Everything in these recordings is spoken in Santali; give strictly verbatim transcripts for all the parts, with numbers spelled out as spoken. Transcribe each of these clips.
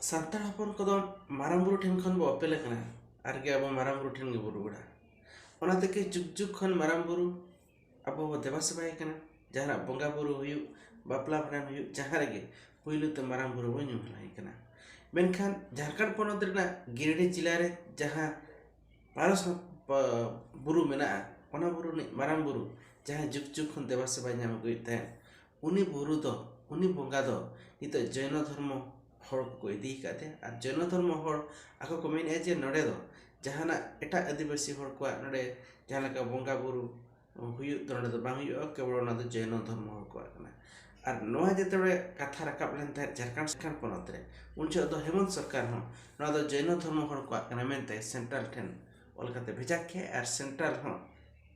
ᱥᱟᱱᱛᱟᱲ ᱦᱚᱯᱚᱱ ᱠᱚᱫᱚ ᱢᱟᱨᱟᱝ ᱵᱩᱨᱩ ᱴᱷᱮᱱ ᱠᱷᱚᱱ ᱵᱚ ᱚᱯᱮᱞ ᱟᱠᱟᱱᱟ, ᱟᱨᱜᱮ ᱟᱵᱚ ᱢᱟᱨᱟᱝ ᱵᱩᱨᱩ ᱴᱷᱮᱱ ᱜᱮᱵᱚ ᱨᱩᱣᱟᱹᱲᱟ᱾ ᱚᱱᱟ ᱛᱮᱜᱮ ᱡᱩᱜᱽ ᱡᱩᱜᱽ ᱠᱷᱚᱱ ᱢᱟᱨᱟᱝ ᱵᱩᱨᱩ ᱟᱵᱚ ᱵᱚ ᱫᱮᱵᱟ ᱥᱮᱵᱟᱭᱮ ᱠᱟᱱᱟ᱾ ᱡᱟᱦᱟᱱᱟᱜ ᱵᱚᱸᱜᱟ ᱵᱩᱨᱩ ᱦᱩᱭᱩᱜ, ᱵᱟᱯᱞᱟ ᱵᱷᱟᱸᱰᱟᱱ ᱦᱩᱭᱩᱜ, ᱡᱟᱦᱟᱸ ᱨᱮᱜᱮ ᱯᱩᱭᱞᱩ ᱛᱮ ᱢᱟᱨᱟᱝ ᱵᱩᱨᱩ ᱵᱚ ᱧᱩᱢ ᱦᱟᱞᱟᱭᱮ ᱠᱟᱱᱟ᱾ ᱢᱮᱱᱠᱷᱟᱱ ᱡᱷᱟᱲᱠᱷᱚᱸᱰ ᱯᱚᱱᱚᱛ ᱨᱮᱱᱟᱜ ᱜᱤᱨᱤᱰᱤ ᱡᱮᱞᱟ ᱨᱮ ᱡᱟᱦᱟᱸ ᱯᱟᱨᱚᱥ ᱵᱩᱨᱩ ᱢᱮᱱᱟᱜᱼᱟ, ᱚᱱᱟ ᱵᱩᱨᱩ ᱨᱤᱱᱤᱡ ᱢᱟᱨᱟᱝ ᱵᱩᱨᱩ ᱡᱟᱦᱟᱸ ᱡᱩᱜᱽ ᱡᱩᱜᱽ ᱠᱷᱚᱱ ᱫᱮᱵᱟ ᱥᱮᱵᱟ ᱧᱟᱢ ᱟᱹᱜᱩᱭᱮᱫ ᱛᱟᱦᱮᱸᱫ, ᱩᱱᱤ ᱵᱩᱨᱩ ᱫᱚ, ᱩᱱᱤ ᱵᱚᱸᱜᱟ ᱫᱚ ᱱᱤᱛᱚᱜ ᱡᱚᱭᱱᱚ ᱫᱷᱚᱨᱢᱚ ᱦᱚᱲ ᱠᱚᱠᱚ ᱤᱫᱤ ᱟᱠᱟᱫ ᱛᱟᱦᱮᱸᱫ᱾ ᱟᱨ ᱡᱚᱭᱱᱚ ᱫᱷᱚᱨᱢᱚ ᱦᱚᱲ ᱟᱠᱚ ᱠᱚ ᱢᱮᱱᱮᱫᱼᱟ ᱡᱮ ᱱᱚᱰᱮ ᱫᱚ ᱡᱟᱦᱟᱱᱟᱜ ᱮᱴᱟᱜ ᱟᱹᱫᱤᱵᱟᱹᱥᱤ ᱦᱚᱲ ᱠᱚᱣᱟᱜ ᱱᱚᱰᱮ ᱡᱟᱦᱟᱸ ᱞᱮᱠᱟ ᱵᱚᱸᱜᱟ ᱵᱩᱨᱩ ᱦᱩᱭᱩᱜ ᱫᱚ ᱱᱚᱰᱮ ᱫᱚ ᱵᱟᱝ ᱦᱩᱭᱩᱜᱼᱟ, ᱠᱮᱵᱚᱞ ᱚᱱᱟ ᱫᱚ ᱡᱚᱭᱱᱚ ᱫᱷᱚᱨᱢᱚ ᱦᱚᱲ ᱠᱚᱣᱟᱜ ᱠᱟᱱᱟ᱾ ᱟᱨ ᱱᱚᱣᱟ ᱡᱮᱛᱮ ᱠᱟᱛᱷᱟ ᱨᱟᱠᱟᱵ ᱞᱮᱱ ᱛᱟᱦᱮᱸᱫ ᱡᱷᱟᱲᱠᱷᱚᱸᱰ ᱯᱚᱱᱚᱛ ᱨᱮ, ᱩᱱ ᱡᱚᱦᱚᱜ ᱫᱚ ᱦᱮᱢᱚᱱᱛ ᱥᱚᱨᱠᱟᱨ ᱦᱚᱸ ᱱᱚᱣᱟ ᱫᱚ ᱡᱚᱭᱱᱚ ᱫᱷᱚᱨᱢᱚ ᱦᱚᱲ ᱠᱚᱣᱟᱜ ᱠᱟᱱᱟ ᱢᱮᱱᱛᱮ ᱥᱮᱱᱴᱨᱟᱞ ᱴᱷᱮᱱ ᱚᱞ ᱠᱟᱛᱮ ᱵᱷᱮᱡᱟ ᱠᱮᱫ, ᱟᱨ ᱥᱮᱱᱴᱨᱟᱞ ᱦᱚᱸ,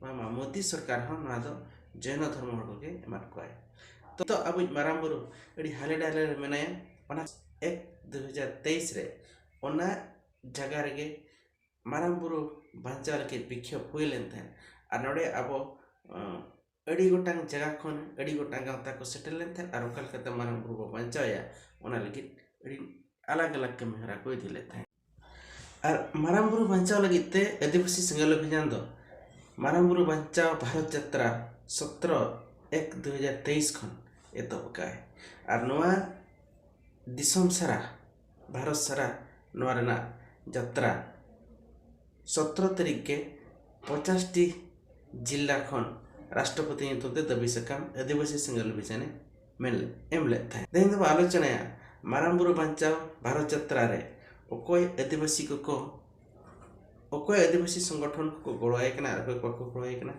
ᱵᱟᱝᱢᱟ ᱢᱳᱫᱤ ᱥᱚᱨᱠᱟᱨ ᱦᱚᱸ ᱱᱚᱣᱟ ᱫᱚ ᱡᱚᱭᱱᱚ ᱫᱷᱚᱨᱢᱚ ᱦᱚᱲ ᱠᱚᱜᱮ ᱮᱢᱟᱫ ᱠᱚᱣᱟᱭ᱾ ᱛᱚ ᱟᱵᱚᱭᱤᱡ ᱢᱟᱨᱟᱝ ᱵᱩᱨᱩ ᱟᱹᱰᱤ ᱦᱟᱞᱮ ᱰᱟᱞᱮ ᱨᱮ ᱢᱮᱱᱟᱭᱟ᱾ ᱚᱱᱟ ᱮᱠ ᱫᱩ ᱦᱟᱡᱟᱨ ᱛᱮᱭᱤᱥ ᱨᱮ ᱚᱱᱟ ᱡᱟᱭᱜᱟ ᱨᱮᱜᱮ ᱢᱟᱨᱟᱝ ᱵᱩᱨᱩ ᱵᱟᱧᱪᱟᱣ ᱞᱟᱹᱜᱤᱫ ᱵᱤᱠᱠᱷᱮᱯ ᱦᱩᱭ ᱞᱮᱱ ᱛᱟᱦᱮᱸᱫ᱾ ᱟᱨ ᱱᱚᱰᱮ ᱟᱵᱚ, ᱟᱹᱰᱤ ᱜᱚᱴᱟᱝ ᱡᱟᱭᱜᱟ ᱠᱷᱚᱱ ᱟᱹᱰᱤ ᱜᱚᱴᱟᱝ ᱜᱟᱶᱛᱟ ᱠᱚ ᱥᱮᱴᱮᱨ ᱞᱮᱱ ᱛᱟᱦᱮᱸᱫ ᱟᱨ ᱚᱠᱟ ᱞᱮᱠᱟᱛᱮ ᱢᱟᱨᱟᱝ ᱵᱩᱨᱩ ᱵᱚ ᱵᱟᱧᱪᱟᱣᱮᱭᱟ, ᱚᱱᱟ ᱞᱟᱹᱜᱤᱫ ᱟᱹᱰᱤ ᱟᱞᱟᱜᱽ ᱟᱞᱟᱜᱽ ᱠᱟᱹᱢᱤ ᱦᱚᱨᱟ ᱠᱚ ᱤᱫᱤ ᱞᱮᱫ ᱛᱟᱦᱮᱸᱫ᱾ ᱟᱨ ᱢᱟᱨᱟᱝ ᱵᱩᱨᱩ ᱵᱟᱧᱪᱟᱣ ᱞᱟᱹᱜᱤᱫ ᱛᱮ ᱟᱹᱫᱤᱵᱟᱹᱥᱤ ᱥᱮᱸᱜᱮᱞ ᱚᱵᱷᱤᱡᱟᱱ ᱫᱚ ᱢᱟᱨᱟᱝ ᱵᱩᱨᱩ ᱵᱟᱧᱪᱟᱣ ᱵᱷᱟᱨᱚᱛ ᱡᱟᱛᱨᱟ ᱥᱚᱛᱨᱚ ᱮᱠ ᱫᱩ ᱦᱟᱡᱟᱨ ᱛᱮᱭᱤᱥ ᱠᱷᱚᱱ ᱮᱛᱚᱦᱚᱵ ᱟᱠᱟᱫᱟᱭ᱾ ᱟᱨ ᱱᱚᱣᱟ ᱫᱤᱥᱚᱢ ᱥᱟᱨᱟ, ᱵᱷᱟᱨᱚᱛ ᱥᱟᱨᱟ ᱱᱚᱣᱟ ᱨᱮᱱᱟᱜ ᱡᱟᱛᱨᱟ ᱥᱚᱛᱨᱚ ᱛᱟᱹᱨᱤᱠᱷ ᱜᱮ ᱯᱚᱧᱪᱟᱥ ᱴᱤ ᱡᱤᱞᱟ ᱠᱷᱚᱱ ᱨᱟᱥᱴᱨᱚᱯᱚᱛᱤ ᱧᱩᱛᱩᱢ ᱛᱮ ᱫᱟᱹᱵᱤ ᱥᱟᱠᱟᱢ ᱟᱹᱫᱤᱵᱟᱹᱥᱤ ᱥᱮᱸᱜᱮᱞ ᱚᱵᱷᱤᱡᱟᱱᱮ ᱢᱮᱱ ᱮᱢ ᱞᱮᱫ ᱛᱟᱦᱮᱸᱫ᱾ ᱛᱮᱦᱮᱧ ᱫᱚᱵᱚ ᱟᱞᱳᱪᱚᱱᱟᱭᱟ ᱢᱟᱨᱟᱝ ᱵᱩᱨᱩ ᱵᱟᱧᱪᱟᱣ ᱵᱷᱟᱨᱚᱛ ᱡᱟᱛᱨᱟ ᱨᱮ ᱚᱠᱚᱭ ᱟᱹᱫᱤᱵᱟᱹᱥᱤ ᱠᱚᱠᱚ, ᱚᱠᱚᱭ ᱟᱹᱫᱤᱵᱟᱹᱥᱤ ᱥᱚᱝᱜᱚᱴᱷᱚᱱ ᱠᱚᱠᱚ ᱜᱚᱲᱚᱣᱟᱭ ᱠᱟᱱᱟ ᱟᱨ ᱚᱠᱚᱭ ᱠᱚ ᱵᱟᱠᱚ ᱜᱚᱲᱚᱣᱟᱭ ᱠᱟᱱᱟ,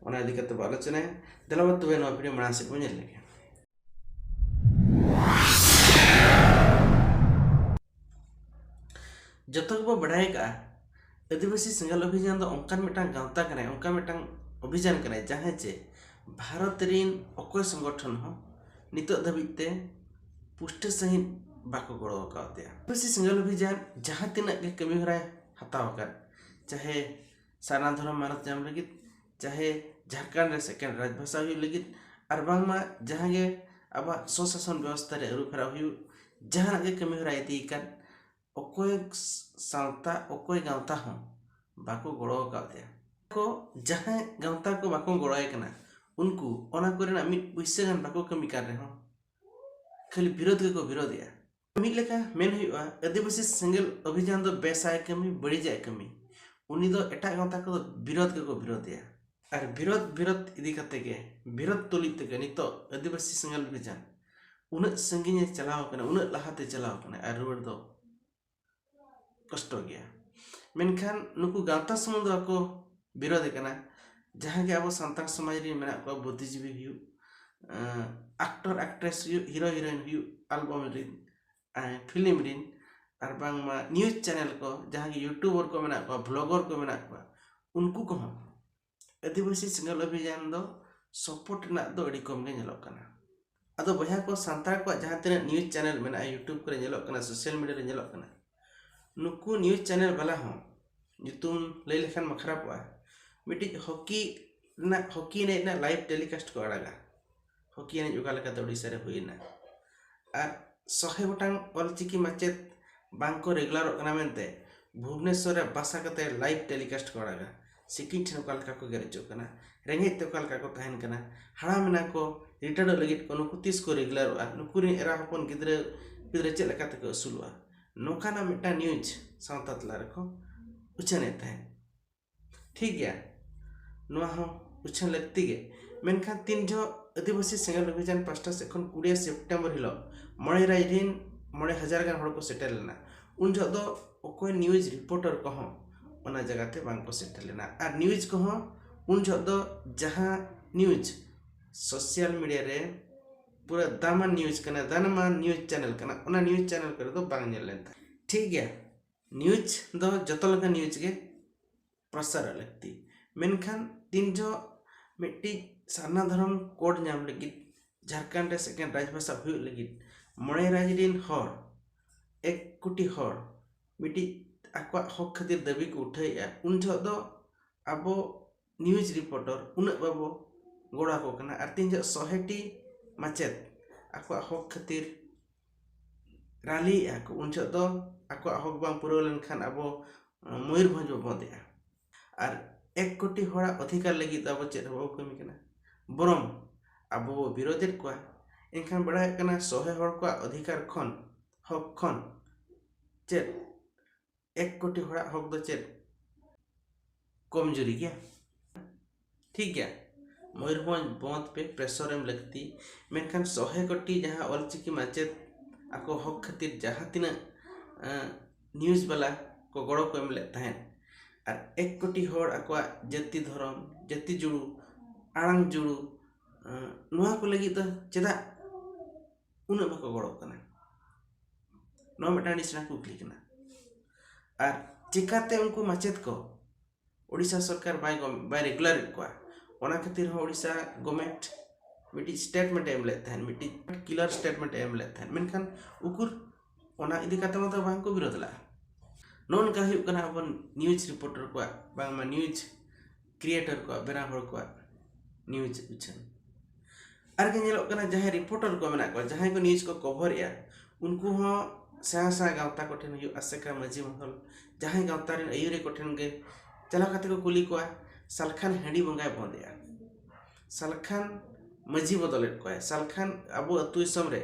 ᱚᱱᱟ ᱤᱫᱤ ᱠᱟᱛᱮ ᱵᱚ ᱟᱞᱳᱪᱚᱱᱟᱭᱟ᱾ ᱫᱮᱞᱟ ᱵᱚ ᱛᱚᱵᱮ ᱱᱚᱣᱟ ᱵᱷᱤᱰᱤᱭᱳ ᱢᱟᱲᱟᱝ ᱥᱮᱫ ᱵᱚ ᱧᱮᱞ ᱞᱮᱜᱮ᱾ ᱡᱚᱛᱚ ᱜᱮᱵᱚ ᱵᱟᱰᱟᱭ ᱟᱠᱟᱫᱼᱟ, ᱟᱹᱫᱤᱵᱟᱹᱥᱤ ᱥᱮᱸᱜᱮᱞ ᱚᱵᱷᱤᱡᱟᱱ ᱫᱚ ᱚᱱᱠᱟᱱ ᱢᱤᱫᱴᱟᱝ ᱜᱟᱶᱛᱟ ᱠᱟᱱᱟᱭ, ᱚᱱᱠᱟᱱ ᱢᱤᱫᱴᱟᱝ ᱚᱵᱷᱤᱡᱟᱱ ᱠᱟᱱᱟᱭ, ᱡᱟᱦᱟᱸᱭ ᱪᱮ ᱵᱷᱟᱨᱚᱛ ᱨᱤᱱ ᱚᱠᱚᱭ ᱥᱚᱝᱜᱚᱴᱷᱚᱱ ᱦᱚᱸ ᱱᱤᱛᱚᱜ ᱫᱷᱟᱹᱵᱤᱡ ᱛᱮ ᱯᱩᱥᱴᱟᱹ ᱥᱟᱺᱦᱤᱡ ᱵᱟᱠᱚ ᱜᱚᱲᱚ ᱟᱠᱟᱣᱫᱮᱭᱟ᱾ ᱟᱹᱫᱤᱵᱟᱹᱥᱤ ᱥᱮᱸᱜᱮᱞ ᱚᱵᱷᱤᱡᱟᱱ ᱡᱟᱦᱟᱸ ᱛᱤᱱᱟᱹᱜ ᱜᱮ ᱠᱟᱹᱢᱤ ᱦᱚᱨᱟᱭ ᱦᱟᱛᱟᱣ ᱟᱠᱟᱫ, ᱪᱟᱦᱮ ᱥᱟᱨᱱᱟ ᱫᱷᱚᱨᱚᱢ ᱢᱟᱱᱚᱛ ᱧᱟᱢ ᱞᱟᱹᱜᱤᱫ, ᱪᱟᱦᱮ ᱡᱷᱟᱲᱠᱷᱚᱸᱰ ᱨᱮ ᱥᱮᱠᱮᱱᱰ ᱨᱟᱡᱽᱵᱷᱟᱥᱟ ᱦᱩᱭᱩᱜ ᱞᱟᱹᱜᱤᱫ, ᱟᱨ ᱵᱟᱝᱢᱟ ᱡᱟᱦᱟᱸ ᱜᱮ ᱟᱵᱚᱣᱟᱜ ᱥᱚᱥᱟᱥᱚᱱ ᱵᱮᱵᱚᱥᱛᱷᱟ ᱨᱮ ᱟᱹᱨᱩ ᱯᱷᱮᱨᱟᱣ ᱦᱩᱭᱩᱜ, ᱡᱟᱦᱟᱱᱟᱜ ᱜᱮ ᱠᱟᱹᱢᱤ ᱦᱚᱨᱟ ᱤᱫᱤᱭ ᱠᱟᱱ, ᱚᱠᱚᱭ ᱥᱟᱶᱛᱟ, ᱚᱠᱚᱭ ᱜᱟᱶᱛᱟ ᱦᱚᱸ ᱵᱟᱠᱚ ᱜᱚᱲᱚ ᱟᱠᱟᱫᱮᱭᱟ᱾ ᱠᱚ ᱡᱟᱦᱟᱸᱭ ᱜᱟᱶᱛᱟ ᱠᱚ ᱵᱟᱠᱚ ᱜᱚᱲᱚᱭ ᱠᱟᱱᱟ, ᱩᱱᱠᱩ ᱚᱱᱟ ᱠᱚᱨᱮᱱᱟᱜ ᱢᱤᱫ ᱯᱩᱭᱥᱟᱹ ᱜᱟᱱ ᱵᱟᱠᱚ ᱠᱟᱹᱢᱤ ᱠᱟᱱ ᱨᱮᱦᱚᱸ ᱠᱷᱟᱹᱞᱤ ᱵᱤᱨᱳᱫ ᱜᱮᱠᱚ ᱵᱤᱨᱳᱫᱮᱜᱼᱟ᱾ ᱢᱤᱫ ᱞᱮᱠᱟ ᱢᱮᱱ ᱦᱩᱭᱩᱜᱼᱟ, ᱟᱹᱫᱤᱵᱟᱹᱥᱤ ᱥᱮᱸᱜᱮᱞ ᱚᱵᱷᱤᱡᱟᱱ ᱫᱚ ᱵᱮᱥᱟᱭ ᱠᱟᱹᱢᱤ, ᱵᱟᱹᱲᱤᱡᱟᱜ ᱠᱟᱹᱢᱤ᱾ ᱩᱱᱤ ᱫᱚ ᱮᱴᱟᱜ ᱜᱟᱶᱛᱟ ᱠᱚᱫᱚ ᱵᱤᱨᱳᱫ ᱜᱮᱠᱚ ᱵᱤᱨᱳᱫᱮᱭᱟ᱾ ᱟᱨ ᱵᱤᱨᱳᱫ ᱵᱤᱨᱳᱫ ᱤᱫᱤ ᱠᱟᱛᱮ ᱜᱮ, ᱵᱤᱨᱳᱫ ᱛᱩᱞᱩᱡ ᱛᱮᱜᱮ ᱱᱤᱛᱚᱜ ᱟᱹᱫᱤᱵᱟᱹᱥᱤ ᱥᱮᱸᱜᱮᱞ ᱚᱵᱷᱤᱡᱟᱱ ᱩᱱᱟᱹᱜ ᱥᱟᱺᱜᱤᱧᱮ ᱪᱟᱞᱟᱣ ᱠᱟᱱᱟ, ᱩᱱᱟᱹᱜ ᱞᱟᱦᱟᱛᱮ ᱪᱟᱞᱟᱣ ᱠᱟᱱᱟ, ᱟᱨ ᱨᱩᱣᱟᱹᱲ ᱫᱚ ᱠᱚᱥᱴᱚ ᱜᱮᱭᱟ᱾ ᱢᱮᱱᱠᱷᱟᱱ ᱱᱩᱠᱩ ᱜᱟᱶᱛᱟ ᱥᱩᱢᱩᱝ ᱫᱚ ᱵᱟᱠᱚ ᱵᱤᱨᱳᱫᱮ ᱠᱟᱱᱟ᱾ ᱡᱟᱦᱟᱸ ᱜᱮ ᱟᱵᱚ ᱥᱟᱱᱛᱟᱲ ᱥᱚᱢᱟᱡᱽ ᱨᱮ ᱢᱮᱱᱟᱜ ᱠᱚᱣᱟ, ᱵᱩᱫᱽᱫᱷᱤᱡᱤᱵᱤ ᱦᱩᱭᱩᱜ, ᱟᱠᱴᱚᱨ ᱟᱠᱴᱨᱮᱥ ᱦᱩᱭᱩᱜ, ᱦᱤᱨᱳ ᱦᱤᱨᱳᱭᱤᱱ ᱦᱩᱭᱩᱜ, ᱟᱞᱵᱟᱢ ᱨᱤᱱ, ᱯᱷᱤᱞᱢ ᱨᱤᱱ, ᱟᱨ ᱵᱟᱝᱢᱟ ᱱᱤᱭᱩᱡᱽ ᱪᱮᱱᱮᱞ ᱠᱚ, ᱡᱟᱦᱟᱸ ᱜᱮ ᱭᱩᱴᱩᱵᱟᱨ ᱠᱚ ᱢᱮᱱᱟᱜ ᱠᱚᱣᱟ, ᱵᱷᱞᱚᱜᱟᱨ ᱠᱚ ᱢᱮᱱᱟᱜ ᱠᱚᱣᱟ, ᱩᱱᱠᱩ ᱠᱚᱦᱚᱸ ᱟᱹᱫᱤᱵᱟᱹᱥᱤ ᱥᱮᱸᱜᱮᱞ ᱚᱵᱷᱤᱡᱟᱱ ᱫᱚ ᱥᱟᱯᱳᱨᱴ ᱨᱮᱱᱟᱜ ᱫᱚ ᱟᱹᱰᱤ ᱠᱚᱢ ᱜᱮ ᱧᱮᱞᱚᱜ ᱠᱟᱱᱟ᱾ ᱟᱫᱚ ᱵᱚᱭᱦᱟ ᱠᱚ, ᱥᱟᱱᱛᱟᱲ ᱠᱚᱣᱟᱜ ᱡᱟᱦᱟᱸ ᱛᱤᱱᱟᱹᱜ ᱱᱤᱭᱩᱡᱽ ᱪᱮᱱᱮᱞ ᱢᱮᱱᱟᱜᱼᱟ, ᱭᱩᱴᱩᱵᱽ ᱠᱚᱨᱮ ᱧᱮᱞᱚᱜ ᱠᱟᱱᱟ, ᱥᱳᱥᱟᱞ ᱢᱤᱰᱤᱭᱟ ᱨᱮ ᱧᱮᱞᱚᱜ ᱠᱟᱱᱟ, ᱱᱩᱠᱩ ᱱᱤᱭᱩᱡᱽ ᱪᱮᱱᱮᱞ ᱵᱟᱞᱟ ᱦᱚᱸ ᱧᱩᱛᱩᱢ ᱞᱟᱹᱭ ᱞᱮᱠᱷᱟᱱ ᱢᱟ ᱠᱷᱟᱨᱟᱯᱚᱜᱼᱟ, ᱢᱤᱫᱴᱤᱡ ᱦᱚᱠᱤ ᱨᱮᱱᱟᱜ, ᱦᱚᱠᱤ ᱮᱱᱮᱡ ᱨᱮᱱᱟᱜ ᱞᱟᱭᱤᱵᱷ ᱴᱮᱞᱤᱠᱟᱥᱴ ᱠᱚ ᱟᱲᱟᱜᱟ᱾ ᱦᱚᱠᱤ ᱮᱱᱮᱡ ᱚᱠᱟ ᱞᱮᱠᱟᱛᱮ ᱳᱰᱤᱥᱟ ᱨᱮ ᱦᱩᱭᱮᱱᱟ, ᱟᱨ ᱥᱚᱦᱮ ᱜᱚᱴᱟᱝ ᱚᱞᱪᱤᱠᱤ ᱢᱟᱪᱮᱫ ᱵᱟᱝ ᱠᱚ ᱨᱮᱜᱩᱞᱟᱨᱚᱜ ᱠᱟᱱᱟ ᱢᱮᱱᱛᱮ ᱵᱷᱩᱵᱽᱱᱮᱥᱚᱨ ᱨᱮ ᱵᱟᱥᱟ ᱠᱟᱛᱮ ᱞᱟᱭᱤᱵᱷ ᱴᱮᱞᱤᱠᱟᱥᱴ ᱠᱚ ᱟᱲᱟᱜᱟ᱾ ᱥᱤᱠᱤᱲ ᱴᱷᱮᱱ ᱚᱠᱟ ᱞᱮᱠᱟ ᱠᱚ ᱜᱮᱨ ᱦᱚᱪᱚᱜ ᱠᱟᱱᱟ, ᱨᱮᱸᱜᱮᱡ ᱛᱮ ᱚᱠᱟ ᱞᱮᱠᱟ ᱠᱚ ᱛᱟᱦᱮᱱ ᱠᱟᱱᱟ, ᱦᱟᱲᱟᱢ ᱮᱱᱟ ᱠᱚ, ᱨᱤᱴᱟᱭᱟᱨᱚᱜ ᱞᱟᱹᱜᱤᱫ ᱠᱚ, ᱱᱩᱠᱩ ᱛᱤᱥ ᱠᱚ ᱨᱮᱜᱩᱞᱟᱨᱚᱜᱼᱟ, ᱱᱩᱠᱩ ᱨᱮᱱ ᱮᱨᱟ ᱦᱚᱯᱚᱱ ᱜᱤᱫᱽᱨᱟᱹ ᱯᱤᱫᱽᱨᱟᱹ ᱪᱮᱫ ᱞᱮᱠᱟ ᱛᱮᱠᱚ ᱟᱹᱥᱩᱞᱚᱜᱼᱟ, ᱱᱚᱝᱠᱟᱱᱟᱜ ᱢᱤᱫᱴᱟᱝ ᱱᱤᱭᱩᱡᱽ ᱥᱟᱶᱛᱟ ᱛᱟᱞᱟ ᱨᱮᱠᱚ ᱩᱪᱷᱟᱹᱱᱮᱫ ᱛᱟᱦᱮᱸᱫ᱾ ᱴᱷᱤᱠ ᱜᱮᱭᱟ, ᱱᱚᱣᱟ ᱦᱚᱸ ᱩᱪᱷᱟᱹᱱ ᱞᱟᱹᱠᱛᱤ ᱜᱮ᱾ ᱢᱮᱱᱠᱷᱟᱱ ᱛᱤᱱ ᱡᱚᱦᱚᱜ ᱟᱹᱫᱤᱵᱟᱹᱥᱤ ᱥᱮᱸᱜᱮᱞ ᱚᱵᱷᱤᱡᱟᱱ ᱯᱟᱥᱴᱟ ᱥᱮᱫ ᱠᱷᱚᱱ ᱠᱩᱲᱤ ᱥᱮᱯᱴᱮᱢᱵᱚᱨ ᱦᱤᱞᱳᱜ ᱢᱚᱬᱮ ᱨᱟᱡᱽ ᱨᱤᱱ ᱢᱚᱬᱮ ᱦᱟᱡᱟᱨ ᱜᱟᱱ ᱦᱚᱲ ᱠᱚ ᱥᱮᱴᱮᱨ ᱞᱮᱱᱟ, ᱩᱱ ᱡᱚᱦᱚᱜ ᱫᱚ ᱚᱠᱚᱭ ᱱᱤᱭᱩᱡᱽ ᱨᱤᱯᱳᱨᱴᱟᱨ ᱠᱚᱦᱚᱸ ᱚᱱᱟ ᱡᱟᱭᱜᱟ ᱛᱮ ᱵᱟᱝ ᱠᱚ ᱥᱮᱴᱮᱨ ᱞᱮᱱᱟ᱾ ᱟᱨ ᱱᱤᱭᱩᱡᱽ ᱠᱚᱦᱚᱸ ᱩᱱ ᱡᱚᱦᱚᱜ ᱫᱚ ᱡᱟᱦᱟᱸ ᱱᱤᱭᱩᱡᱽ ᱥᱳᱥᱟᱞ ᱢᱤᱰᱤᱭᱟ ᱨᱮ ᱯᱩᱨᱟᱹ ᱫᱟᱢᱟᱱ ᱱᱤᱭᱩᱡᱽ ᱠᱟᱱᱟ, ᱫᱟᱢᱟᱱ ᱱᱤᱭᱩᱡᱽ ᱪᱮᱱᱮᱞ ᱠᱟᱱᱟ, ᱚᱱᱟ ᱱᱤᱭᱩᱡᱽ ᱪᱮᱱᱮᱞ ᱠᱚᱨᱮ ᱫᱚ ᱵᱟᱝ ᱧᱮᱞ ᱞᱮᱱ ᱛᱟᱦᱮᱸᱫ᱾ ᱴᱷᱤᱠ ᱜᱮᱭᱟ, ᱱᱤᱭᱩᱡᱽ ᱫᱚ ᱡᱚᱛᱚ ᱞᱮᱠᱟᱱ ᱱᱤᱭᱩᱡᱽ ᱜᱮ ᱯᱨᱚᱥᱟᱨᱚᱜ ᱞᱟᱹᱠᱛᱤ᱾ ᱢᱮᱱᱠᱷᱟᱱ ᱛᱤᱱ ᱡᱚᱦᱚᱜ ᱢᱤᱫᱴᱤᱡ ᱥᱟᱨᱱᱟ ᱫᱷᱚᱨᱚᱢ ᱠᱳᱰ ᱧᱟᱢ ᱞᱟᱹᱜᱤᱫ, ᱡᱷᱟᱲᱠᱷᱚᱸᱰ ᱨᱮ ᱥᱮᱠᱮᱱᱰ ᱨᱟᱡᱽᱵᱷᱟᱥᱟ ᱦᱩᱭᱩᱜ ᱞᱟᱹᱜᱤᱫ, ᱢᱚᱬᱮ ᱨᱟᱡᱽ ᱨᱤᱱ ᱦᱚᱲ, ᱮᱠ ᱠᱳᱴᱤ ᱦᱚᱲ ᱢᱤᱫᱴᱤᱡ ᱟᱠᱚᱣᱟᱜ ᱦᱚᱠ ᱠᱷᱟᱹᱛᱤᱨ ᱫᱟᱹᱵᱤ ᱠᱚ ᱩᱴᱷᱟᱹᱣᱮᱫᱼᱟ, ᱩᱱ ᱡᱚᱦᱚᱜ ᱫᱚ ᱟᱵᱚ ᱱᱤᱭᱩᱡᱽ ᱨᱤᱯᱳᱨᱴᱟᱨ ᱩᱱᱟᱹᱜ ᱵᱟᱵᱚ ᱜᱚᱲᱚ ᱟᱠᱚ ᱠᱟᱱᱟ᱾ ᱟᱨ ᱛᱤᱱ ᱡᱚᱦᱚᱜ ᱥᱚᱦᱮᱴᱤ ᱢᱟᱪᱮᱫ ᱟᱠᱚᱣᱟᱜ ᱦᱚᱠ ᱠᱷᱟᱹᱛᱤᱨ ᱨᱟᱞᱤᱭᱮᱫᱼᱟ ᱠᱚ, ᱩᱱ ᱡᱚᱦᱚᱜ ᱫᱚ ᱟᱠᱚᱣᱟᱜ ᱦᱚᱠ ᱵᱟᱝ ᱯᱩᱨᱟᱹᱣ ᱞᱮᱱᱠᱷᱟᱱ ᱟᱵᱚ ᱢᱚᱭᱩᱨᱵᱷᱚᱸᱡᱽ ᱵᱚ ᱵᱚᱸᱫᱮᱜᱼᱟ᱾ ᱟᱨ ᱮᱠ ᱠᱳᱴᱤ ᱦᱚᱲᱟᱜ ᱚᱫᱷᱤᱠᱟᱨ ᱞᱟᱹᱜᱤᱫ ᱫᱚ ᱟᱵᱚ ᱪᱮᱫ ᱦᱚᱸ ᱵᱟᱵᱚ ᱠᱟᱹᱢᱤ ᱠᱟᱱᱟ᱾ ᱵᱚᱨᱚᱝ ᱟᱵᱚ ᱵᱚ ᱵᱤᱨᱳᱫᱷᱮᱫ ᱠᱚᱣᱟ᱾ ᱮᱱᱠᱷᱟᱱ ᱵᱟᱲᱟᱭᱚᱜ ᱠᱟᱱᱟ, ᱥᱚᱦᱮ ᱦᱚᱲ ᱠᱚᱣᱟᱜ ᱚᱫᱷᱤᱠᱟᱨ ᱠᱷᱚᱱ, ᱦᱚᱠ ᱠᱷᱚᱱ ᱪᱮᱫ ᱮᱠ ᱠᱳᱴᱤ ᱦᱚᱲᱟᱜ ᱦᱚᱠ ᱫᱚ ᱪᱮᱫ ᱠᱚᱢᱡᱩᱨᱤ ᱜᱮᱭᱟ? ᱴᱷᱤᱠ ᱜᱮᱭᱟ, ᱢᱚᱭᱩᱨᱵᱷᱚᱸᱡᱽ ᱵᱚᱸᱫᱽ ᱯᱮ, ᱯᱨᱮᱥᱚᱨ ᱮᱢ ᱞᱟᱹᱠᱛᱤ, ᱢᱮᱱᱠᱷᱟᱱ ᱥᱚᱦᱮ ᱠᱳᱴᱤ ᱡᱟᱦᱟᱸ ᱚᱞᱪᱤᱠᱤ ᱢᱟᱪᱮᱫ ᱟᱠᱚ ᱦᱚᱠ ᱠᱷᱟᱹᱛᱤᱨ ᱡᱟᱦᱟᱸ ᱛᱤᱱᱟᱹᱜ ᱱᱤᱭᱩᱡᱽ ᱵᱟᱞᱟ ᱠᱚ ᱜᱚᱲᱚ ᱠᱚ ᱮᱢ ᱞᱮᱫ ᱛᱟᱦᱮᱸᱫ, ᱟᱨ ᱮᱠ ᱠᱳᱴᱤ ᱦᱚᱲ ᱟᱠᱚᱣᱟᱜ ᱡᱟᱹᱛᱤ ᱫᱷᱚᱨᱚᱢ, ᱡᱟᱹᱛᱤ ᱡᱩᱲᱩ, ᱟᱲᱟᱝ ᱡᱩᱲᱩ, ᱱᱚᱣᱟ ᱠᱚ ᱞᱟᱹᱜᱤᱫ ᱫᱚ ᱪᱮᱫᱟᱜ ᱩᱱᱟᱹᱜ ᱵᱟᱠᱚ ᱜᱚᱲᱚᱜ ᱠᱟᱱᱟ? ᱱᱚᱣᱟ ᱢᱤᱫᱴᱟᱝ ᱟᱹᱰᱤ ᱥᱮᱬᱟ ᱠᱩᱠᱞᱤ ᱠᱟᱱᱟ᱾ ᱟᱨ ᱪᱤᱠᱟᱛᱮ ᱩᱱᱠᱩ ᱢᱟᱪᱮᱫ ᱠᱚ ᱳᱰᱤᱥᱟ ᱥᱚᱨᱠᱟᱨ ᱵᱟᱭ ᱜᱚᱢ-, ᱵᱟᱭ ᱨᱮᱜᱩᱞᱟᱨᱮᱫ ᱠᱚᱣᱟ? ᱚᱱᱟ ᱠᱷᱟᱹᱛᱤᱨ ᱦᱚᱸ ᱳᱰᱤᱥᱟ ᱜᱚᱵᱷᱢᱮᱱᱴ ᱢᱤᱫᱴᱤᱡ ᱥᱴᱮᱴᱢᱮᱱᱴ ᱮ ᱮᱢ ᱞᱮᱫ ᱛᱟᱦᱮᱸᱫ, ᱢᱤᱫᱴᱤᱡ ᱠᱞᱤᱭᱟᱨ ᱥᱴᱮᱴᱢᱮᱱᱴ ᱮ ᱮᱢ ᱞᱮᱫ ᱛᱟᱦᱮᱸᱫ, ᱢᱮᱱᱠᱷᱟᱱ ᱩᱠᱩᱨ ᱚᱱᱟ ᱤᱫᱤ ᱠᱟᱛᱮ ᱢᱟᱛᱚ ᱵᱟᱝ ᱠᱚ ᱵᱤᱨᱳᱫ ᱞᱟᱜᱼᱟ᱾ ᱱᱚᱜᱼᱚ ᱱᱚᱝᱠᱟ ᱦᱩᱭᱩᱜ ᱠᱟᱱᱟ ᱟᱵᱚ ᱱᱤᱭᱩᱡᱽ ᱨᱤᱯᱳᱨᱴᱟᱨ ᱠᱚᱣᱟᱜ, ᱵᱟᱝᱢᱟ ᱱᱤᱭᱩᱡᱽ ᱠᱨᱤᱭᱮᱴᱟᱨ ᱠᱚᱣᱟᱜ, ᱵᱮᱱᱟᱣ ᱦᱚᱲ ᱠᱚᱣᱟᱜ ᱱᱤᱭᱩᱡᱽ ᱩᱪᱷᱟᱹᱱ᱾ ᱟᱨ ᱜᱮ ᱧᱮᱞᱚᱜ ᱠᱟᱱᱟ, ᱡᱟᱦᱟᱸᱭ ᱨᱤᱯᱳᱨᱴᱟᱨ ᱠᱚ ᱢᱮᱱᱟᱜ ᱠᱚᱣᱟ, ᱡᱟᱦᱟᱸᱭ ᱠᱚ ᱱᱤᱭᱩᱡᱽ ᱠᱚ ᱠᱚᱵᱷᱚᱨᱮᱜᱼᱟ, ᱩᱱᱠᱩ ᱦᱚᱸ ᱥᱮᱬᱟ ᱥᱮᱬᱟ ᱜᱟᱶᱛᱟ ᱠᱚᱴᱷᱮᱱ ᱦᱩᱭᱩᱜ, ᱟᱥᱮᱠᱟ, ᱢᱟᱹᱡᱷᱤ ᱢᱚᱦᱚᱞ, ᱡᱟᱦᱟᱸᱭ ᱜᱟᱶᱛᱟ ᱨᱮᱱ ᱟᱹᱭᱩᱨᱤᱭᱟᱹ ᱠᱚᱴᱷᱮᱱ ᱜᱮ ᱪᱟᱞᱟᱣ ᱠᱟᱛᱮ ᱠᱚ ᱠᱩᱞᱤ ᱠᱚᱣᱟ, ᱥᱟᱞᱠᱷᱟᱱ ᱦᱟᱺᱰᱤ ᱵᱚᱸᱜᱟᱭ ᱵᱚᱸᱫᱮᱜᱼᱟ, ᱥᱟᱞᱠᱷᱟᱱ ᱢᱟᱹᱡᱷᱤ ᱵᱚᱫᱚᱞᱮᱫ ᱠᱚᱣᱟᱭ, ᱥᱟᱞᱠᱷᱟᱱ ᱟᱵᱚ ᱟᱹᱛᱩ ᱫᱤᱥᱚᱢ ᱨᱮ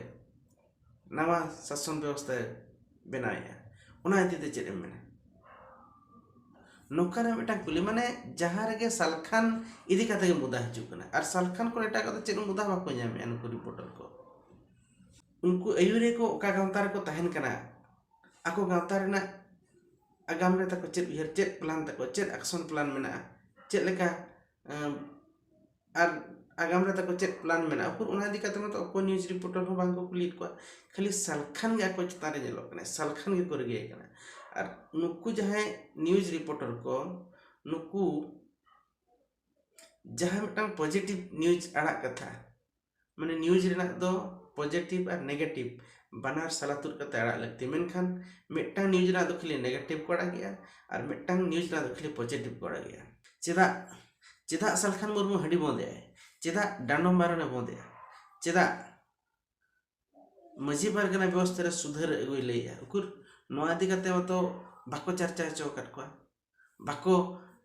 ᱱᱟᱣᱟ ᱥᱟᱥᱚᱱ ᱵᱮᱵᱚᱥᱛᱷᱟᱭ ᱵᱮᱱᱟᱣᱮᱫᱼᱟ, ᱚᱱᱟ ᱤᱫᱤ ᱛᱮ ᱪᱮᱫ ᱮᱢ ᱢᱮᱱᱟ? ᱱᱚᱝᱠᱟᱱᱟᱜ ᱢᱤᱫᱴᱟᱝ ᱠᱩᱞᱤ, ᱢᱟᱱᱮ ᱡᱟᱦᱟᱸ ᱨᱮᱜᱮ ᱥᱟᱞᱠᱷᱟᱱ ᱤᱫᱤ ᱠᱟᱛᱮ ᱜᱮ ᱢᱩᱫᱟ ᱦᱤᱡᱩᱜ ᱠᱟᱱᱟ, ᱟᱨ ᱥᱟᱞᱠᱷᱟᱱ ᱠᱷᱚᱱ ᱮᱴᱟᱜ ᱠᱟᱛᱮ ᱪᱮᱫ ᱢᱩᱫᱟ ᱵᱟᱠᱚ ᱧᱟᱢᱮᱫᱼᱟ ᱱᱩᱠᱩ ᱨᱤᱯᱳᱨᱴᱟᱨ ᱠᱚ᱾ ᱩᱱᱠᱩ ᱟᱹᱭᱩᱨᱤᱭᱟᱹ ᱠᱚ ᱚᱠᱟ ᱜᱟᱶᱛᱟ ᱨᱮᱠᱚ ᱛᱟᱦᱮᱱ ᱠᱟᱱᱟ, ᱟᱠᱚ ᱜᱟᱶᱛᱟ ᱨᱮᱱᱟᱜ ᱟᱜᱟᱢ ᱨᱮ ᱛᱟᱠᱚ ᱪᱮᱫ ᱩᱭᱦᱟᱹᱨ, ᱪᱮᱫ ᱯᱞᱟᱱ ᱛᱟᱠᱚ, ᱪᱮᱫ ᱟᱠᱥᱚᱱ ᱯᱞᱟᱱ ᱢᱮᱱᱟᱜᱼᱟ, ᱪᱮᱫ ᱞᱮᱠᱟ, ᱮᱸ, ᱟᱨ ᱟᱜᱟᱢ ᱨᱮ ᱛᱟᱠᱚ ᱪᱮᱫ ᱯᱞᱟᱱ ᱢᱮᱱᱟᱜᱼᱟ, ᱩᱠᱩᱨ ᱚᱱᱟ ᱤᱫᱤ ᱠᱟᱛᱮ ᱢᱟᱛᱚ ᱚᱠᱚᱭ ᱱᱤᱭᱩᱡᱽ ᱨᱤᱯᱳᱨᱴᱟᱨ ᱦᱚᱸ ᱵᱟᱝ ᱠᱚ ᱠᱩᱞᱤᱭᱮᱫ ᱠᱚᱣᱟ᱾ ᱠᱷᱟᱹᱞᱤ ᱥᱟᱞᱠᱷᱟᱱ ᱜᱮ ᱟᱠᱚ ᱪᱮᱛᱟᱱ ᱨᱮ ᱧᱮᱞᱚᱜ ᱠᱟᱱᱟ, ᱥᱟᱞᱠᱷᱟᱱ ᱜᱮᱠᱚ ᱨᱮᱜᱮ ᱠᱟᱱᱟ᱾ ᱟᱨ ᱱᱩᱠᱩ ᱡᱟᱦᱟᱸᱭ ᱱᱤᱭᱩᱡᱽ ᱨᱤᱯᱳᱨᱴᱟᱨ ᱠᱚ, ᱱᱩᱠᱩ ᱡᱟᱦᱟᱸ ᱢᱤᱫᱴᱟᱝ ᱯᱚᱡᱤᱴᱤᱵᱷ ᱱᱤᱭᱩᱡᱽ ᱟᱲᱟᱜ ᱠᱟᱛᱷᱟ, ᱢᱟᱱᱮ ᱱᱤᱭᱩᱡᱽ ᱨᱮᱱᱟᱜ ᱫᱚ ᱯᱚᱡᱤᱴᱤᱵᱷ ᱟᱨ ᱱᱮᱜᱮᱴᱤᱵᱷ ᱵᱟᱱᱟᱨ ᱥᱟᱞᱟ ᱛᱩᱫ ᱠᱟᱛᱮ ᱟᱲᱟᱜ ᱞᱟᱹᱠᱛᱤ, ᱢᱮᱱᱠᱷᱟᱱ ᱢᱤᱫᱴᱟᱝ ᱱᱤᱭᱩᱡᱽ ᱨᱮᱱᱟᱜ ᱫᱚ ᱠᱷᱟᱹᱞᱤ ᱱᱮᱜᱮᱴᱤᱵᱷ ᱠᱚ ᱟᱲᱟᱜᱮᱜᱼᱟ ᱟᱨ ᱢᱤᱫᱴᱟᱝ ᱱᱤᱭᱩᱡᱽ ᱨᱮᱱᱟᱜ ᱫᱚ ᱠᱷᱟᱹᱞᱤ ᱯᱚᱡᱤᱴᱤᱵᱷ ᱠᱚ ᱟᱲᱟᱜᱮᱜᱼᱟ᱾ ᱪᱮᱫᱟᱜ, ᱪᱮᱫᱟᱜ ᱥᱟᱞᱠᱷᱟᱱ ᱢᱩᱨᱢᱩ ᱦᱟᱺᱰᱤ ᱵᱚᱸᱫᱮᱜᱼᱟᱭ? ᱪᱮᱫᱟᱜ ᱰᱟᱱᱰᱚᱢ ᱢᱟᱨᱟᱱᱮ ᱵᱚᱸᱫᱮᱜᱼᱟ? ᱪᱮᱫᱟᱜ ᱢᱟᱹᱡᱷᱤ ᱯᱟᱨᱜᱟᱱᱟ ᱵᱮᱵᱚᱥᱛᱷᱟ ᱨᱮ ᱥᱩᱫᱷᱟᱹᱨ ᱟᱹᱜᱩᱭ ᱞᱟᱹᱭᱮᱜᱼᱟ, ᱩᱠᱩᱨ ᱱᱚᱣᱟ ᱤᱫᱤ ᱠᱟᱛᱮ ᱢᱟᱛᱚ ᱵᱟᱠᱚ ᱪᱟᱨᱪᱟ ᱦᱚᱪᱚ ᱟᱠᱟᱫ ᱠᱚᱣᱟ, ᱵᱟᱠᱚ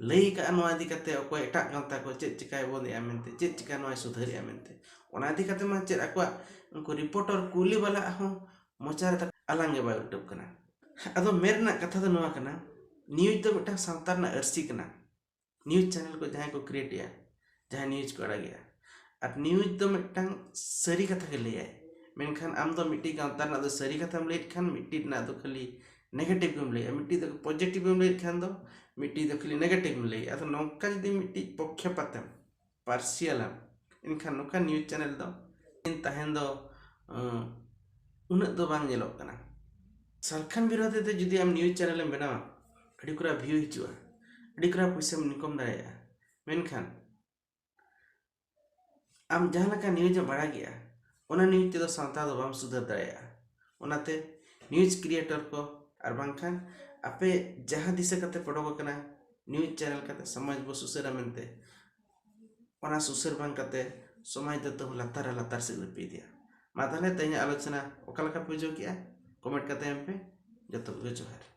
ᱞᱟᱹᱭ ᱟᱠᱟᱫᱼᱟ ᱱᱚᱣᱟ ᱤᱫᱤ ᱠᱟᱛᱮ ᱚᱠᱚᱭ ᱮᱴᱟᱜ ᱜᱟᱶᱛᱟ ᱠᱚ ᱪᱮᱫ ᱪᱤᱠᱟᱭ ᱵᱚᱱᱫᱮᱜᱼᱟ ᱢᱮᱱᱛᱮ, ᱪᱮᱫ ᱪᱤᱠᱟ ᱱᱚᱣᱟᱭ ᱥᱩᱫᱷᱟᱹᱨᱮᱜᱼᱟ ᱢᱮᱱᱛᱮ᱾ ᱚᱱᱟ ᱤᱫᱤ ᱠᱟᱛᱮ ᱢᱟ ᱪᱮᱫ ᱟᱠᱚᱣᱟᱜ ᱩᱱᱠᱩ ᱨᱤᱯᱳᱨᱴᱟᱨ ᱠᱩᱞᱤ ᱵᱟᱞᱟ ᱦᱚᱸ ᱢᱚᱪᱟ ᱨᱮ ᱟᱞᱟᱝ ᱜᱮ ᱵᱟᱭ ᱩᱰᱩᱠ ᱠᱟᱱᱟ᱾ ᱟᱫᱚ ᱢᱮᱱ ᱨᱮᱱᱟᱜ ᱠᱟᱛᱷᱟ ᱫᱚ ᱱᱚᱣᱟ ᱠᱟᱱᱟ, ᱱᱤᱭᱩᱡᱽ ᱫᱚ ᱢᱤᱫᱴᱟᱝ ᱥᱟᱶᱛᱟ ᱨᱮᱱᱟᱜ ᱟᱹᱨᱥᱤ ᱠᱟᱱᱟ᱾ ᱱᱤᱭᱩᱡᱽ ᱪᱮᱱᱮᱞ ᱠᱚ ᱡᱟᱦᱟᱸᱭ ᱠᱚ ᱠᱨᱤᱭᱮᱴ ᱮᱜᱼᱟ, ᱡᱟᱦᱟᱸᱭ ᱱᱤᱭᱩᱡᱽ ᱠᱚ ᱟᱲᱟᱜᱮᱜᱼᱟ, ᱟᱨ ᱱᱤᱭᱩᱡᱽ ᱫᱚ ᱢᱤᱫᱴᱟᱝ ᱥᱟᱹᱨᱤ ᱠᱟᱛᱷᱟ ᱜᱮ ᱞᱟᱹᱭᱟᱭ, ᱢᱮᱱᱠᱷᱟᱱ ᱟᱢ ᱫᱚ ᱢᱤᱫᱴᱤᱡ ᱜᱟᱶᱛᱟ ᱨᱮᱱᱟᱜ ᱫᱚ ᱥᱟᱹᱨᱤ ᱠᱟᱛᱷᱟᱢ ᱞᱟᱹᱭᱮᱫ ᱠᱷᱟᱱ ᱢᱤᱫᱴᱤᱡ ᱨᱮᱱᱟᱜ ᱫᱚ ᱠᱷᱟᱹᱞᱤ ᱱᱮᱜᱮᱴᱤᱵᱷ ᱜᱮᱢ ᱞᱟᱹᱭᱮᱜᱼᱟ, ᱢᱤᱫᱴᱤᱡ ᱫᱚ ᱯᱚᱡᱮᱴᱤᱵᱷ ᱮᱢ ᱞᱟᱹᱭᱮᱫ ᱠᱷᱟᱱ ᱫᱚ ᱢᱤᱫᱴᱤᱡ ᱫᱚ ᱠᱷᱟᱹᱞᱤ ᱱᱮᱜᱮᱴᱤᱵᱷ ᱮᱢ ᱞᱟᱹᱭᱮᱜᱼᱟ᱾ ᱟᱫᱚ ᱱᱚᱝᱠᱟ ᱡᱩᱫᱤ ᱢᱤᱫᱴᱤᱡ ᱯᱚᱠᱠᱷᱚᱯᱟᱛᱮᱢ, ᱯᱟᱨᱥᱤᱭᱟᱞᱟᱢ, ᱮᱱᱠᱷᱟᱱ ᱱᱚᱝᱠᱟᱱ ᱱᱤᱭᱩᱡᱽ ᱪᱮᱱᱮᱞ ᱫᱚ ᱛᱟᱦᱮᱱ ᱫᱚ ᱩᱱᱟᱹᱜ ᱫᱚ ᱵᱟᱝ ᱧᱮᱞᱚᱜ ᱠᱟᱱᱟ᱾ ᱥᱟᱞᱠᱷᱟᱱ ᱵᱤᱨᱳᱫᱷᱤ ᱛᱮ ᱡᱩᱫᱤ ᱟᱢ ᱱᱤᱭᱩᱡᱽ ᱪᱮᱱᱮᱞ ᱮᱢ ᱵᱮᱱᱟᱣᱟ, ᱟᱹᱰᱤ ᱠᱚᱨᱟ ᱵᱷᱤᱭᱩ ᱦᱤᱡᱩᱜᱼᱟ, ᱟᱹᱰᱤ ᱠᱚᱨᱟ ᱯᱩᱭᱥᱟᱹᱢ ᱤᱱᱠᱟᱢ ᱫᱟᱲᱮᱭᱟᱜᱼᱟ, ᱢᱮᱱᱠᱷᱟᱱ ᱟᱢ ᱡᱟᱦᱟᱸ ᱞᱮᱠᱟ ᱱᱤᱭᱩᱡᱽ ᱮᱢ ᱟᱲᱟᱜᱮᱜᱼᱟ, ᱚᱱᱟ ᱱᱤᱭᱩᱡᱽ ᱛᱮᱫᱚ ᱥᱟᱶᱛᱟ ᱫᱚ ᱵᱟᱢ ᱥᱩᱫᱷᱟᱹᱨ ᱫᱟᱲᱮᱭᱟᱜᱼᱟ᱾ ᱚᱱᱟᱛᱮ ᱱᱤᱭᱩᱡᱽ ᱠᱨᱤᱭᱮᱴᱚᱨ ᱠᱚ ᱟᱨ ᱵᱟᱝᱠᱷᱟᱱ ᱟᱯᱮ ᱡᱟᱦᱟᱸ ᱫᱤᱥᱟᱹ ᱠᱟᱛᱮ ᱯᱮ ᱚᱰᱚᱠ ᱟᱠᱟᱱᱟ ᱱᱤᱭᱩᱡᱽ ᱪᱮᱱᱮᱞ ᱠᱟᱛᱮ ᱥᱚᱢᱟᱡᱽ ᱵᱚ ᱥᱩᱥᱟᱹᱨᱟ ᱢᱮᱱᱛᱮ, ᱚᱱᱟ ᱥᱩᱥᱟᱹᱨ ᱵᱟᱝ ᱠᱟᱛᱮ ᱥᱚᱢᱟᱡᱽ ᱫᱚ ᱛᱟᱹᱦᱩ ᱞᱟᱛᱟᱨ ᱨᱮ ᱞᱟᱛᱟᱨ ᱥᱮᱫ ᱞᱮ ᱤᱫᱤᱭᱟ᱾ ᱢᱟ ᱛᱟᱦᱚᱞᱮ ᱛᱮᱦᱮᱧᱟᱜ ᱟᱞᱳᱪᱚᱱᱟ ᱚᱠᱟ ᱞᱮᱠᱟ ᱯᱮ ᱵᱩᱡᱷᱟᱹᱣ ᱠᱮᱜᱼᱟ? ᱠᱚᱢᱮᱱᱴ ᱠᱟᱛᱮ ᱮᱢ ᱯᱮ᱾ ᱡᱚᱛᱚ ᱠᱚᱜᱮ ᱡᱚᱦᱟᱨ᱾